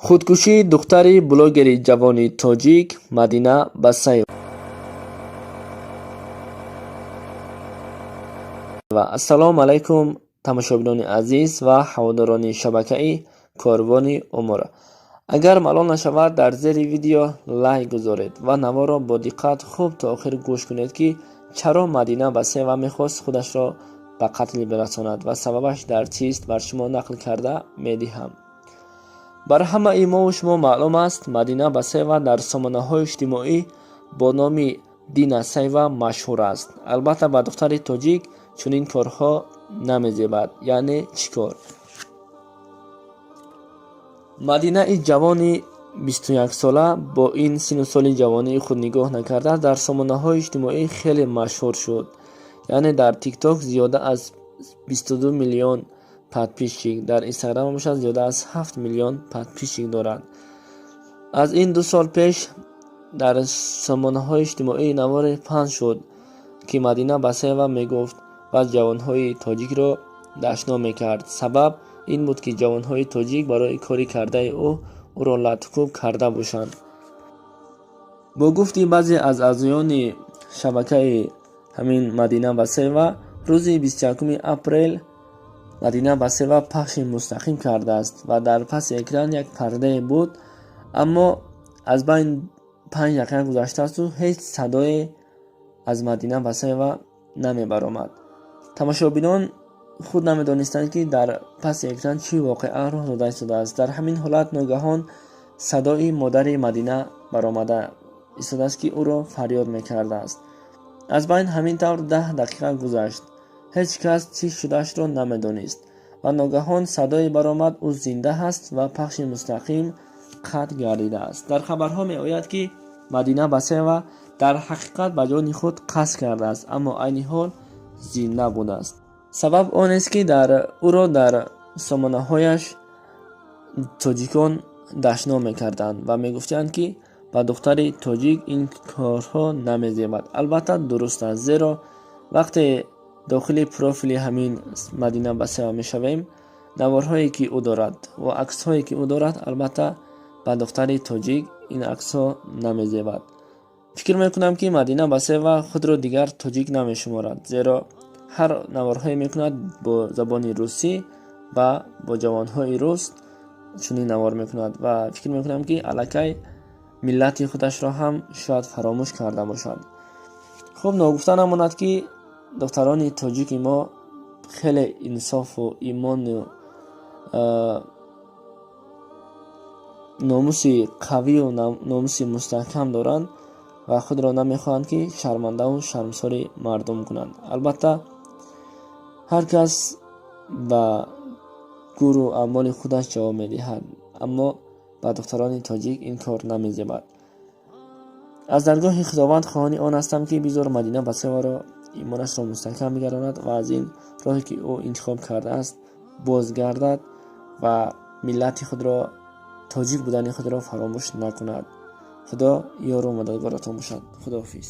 Худкушии духтари блогери ҷавони тоҷик Мадина Басаева. Ассалому алайкум, тамошобинони азиз ва ҳаводорони шабакаи Корвони Умр. Агар малол нашавад, дар зери видео лайк гузоред ва наворро бо диққат хуб то охир гӯш кунед, ки чаро Мадина Басаева мехост худашро ба қатл бирасонад ва сабабаш дар чист, бар шумо нақл карда медиҳам. Бар ҳамаи мову шумо маълум аст, Мадина Басаева дар сомонаҳои иҷтимоӣ бо номи Дина Саева машҳур аст. Албатта, ба духтари тоҷик чунин корҳо намезебад. Яъне чӣ кор? Мадинаи ҷавони 21-сола бо ин сину соли ҷавонии худ нигоҳ накарда, дар сомонаҳои иҷтимоӣ хеле машҳур шуд. Яъне дар ТикТок зиёда аз 22 миллион подписчик, дар Инстаграм бошад зиёда аз 7 миллион подписчик дорад. Аз ин 2 сол пеш дар сомонаҳои иҷтимоӣ наворе паҳн шуд, ки Мадина Басаева мегуфт ва ҷавонҳои тоҷикро дашном мекард. Сабаб ин буд, ки ҷавонҳои тоҷик барои кори кардаи ӯ ӯро латукӯб карда бошанд. Бо гуфти баъзе аз аъзоёни шабакаи ҳамин Мадина Басаева, рӯзи 21 апрел Мадина Басаева пахши мустақим кардааст ва дар паси экран як пардае буд, аммо аз байн 5 дақиқа гузаштаасту ҳеҷ садое аз Мадина Басаева намебаромад. Тамошобинон худ намедонистанд, ки дар паси экран чӣ воқеа рух дода истодааст. Дар ҳамин ҳолат ногаҳон садои модари Мадина баромада истодааст, ки ӯро фарёд мекардааст. Аз байн ҳамин тавр 10 дақиқа гузашт, ҳеҷ кас чӣ шудаашро намедонист ва ногаҳон садое баромад: ӯ зинда ҳаст ва пахши мустақим қатъ гардидааст. Дар хабарҳо меояд, ки Мадина Басаева дар ҳақиқат ба ҷони худ қасд кардааст, аммо айни ҳол зинда будааст. Сабаб он аст, ки дар ӯро дар сомонаҳояш тоҷикон дашном мекарданд ва мегуфтанд, ки ба духтари тоҷик ин корҳо намезебад. Албатта, дуруст аст, зеро вақте дохили профили ҳамин Мадина Басаева мешавем, наворҳое ки ӯ дорад ва аксҳое ки ӯ дорад, албатта, ба духтари тоҷик ин аксҳо намезебад. Фикр мекунам, ки Мадина Басаева худро дигар тоҷик намешуморад, зеро ҳар наворҳое мекунад бо забони русӣ ва бо ҷавонҳои рус чунин навор мекунад ва фикр мекунам, ки аллакай миллати худашро ҳам шояд фаромӯш карда бошад. Хуб, ногуфта намонад, ки духтарони тоҷики мо хеле инсофу имону номуси қавию номуси мустаҳкам доранд ва худро намехоҳанд, ки шармандаву шармсори мардум кунанд. Албатта, ҳар кас ба гуру аъмоли худаш ҷавоб медиҳад, аммо ба духтарони тоҷик ин кор намезебад. Аз даргоҳи Худованд хоҳони он ҳастам, ки бизор Мадина Басаеваро имонашро мустаҳкам бигардонад ва аз ин роҳе, ки ӯ интихоб кардааст, бозгардад ва миллати худро, тоҷик будани худро фаромӯш накунад. Худо ёру мададгоратон бошад. Худоҳофиз.